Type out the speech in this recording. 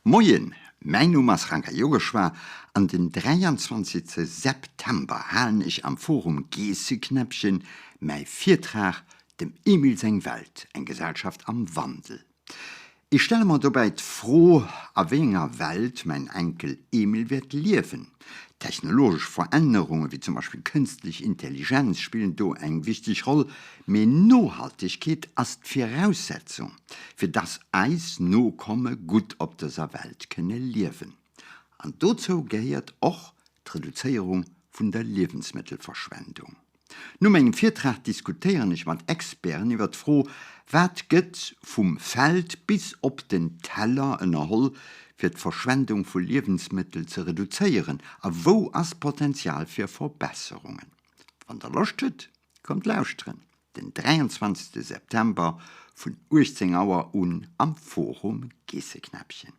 Moien, mäin Numm ass Ranga Yogeshwar an den 23 September halen ech am Forum Geesseknäppchen mäi Virtrag Dem Emil seng Welt, eng Gesellschaft am Wandel. Ech stelle mer dobäi d'Fro, a wéi enger Welt mäin Enkel Emil wäert liewen. Technologesch Verännerunge wéi zum Beispill kënstlech Intelligenz spillen do eng wichteg Roll, mee Nohaltegkeet ass d'Viraussetzung, fir dass eis Nokomme gutt op dëser Welt kënne liewen. An dozou gehéiert och d'Reduzéierung vun der Liewensmëttelverschwendung. No mengem Virtrag diskutéieren ech mat Experten iwwer d'Fro, Wat gëtt vum Feld bis op den Teller ënnerholl, fir d'Verschwendung vu Liewensmëttel ze reduzéieren a wou ass Potenzial fir Verbesserungen? Wann der Loscht hutt, kommt lauschteren den 23 September vun 18 Auer un am Forum Geesseknäppchen.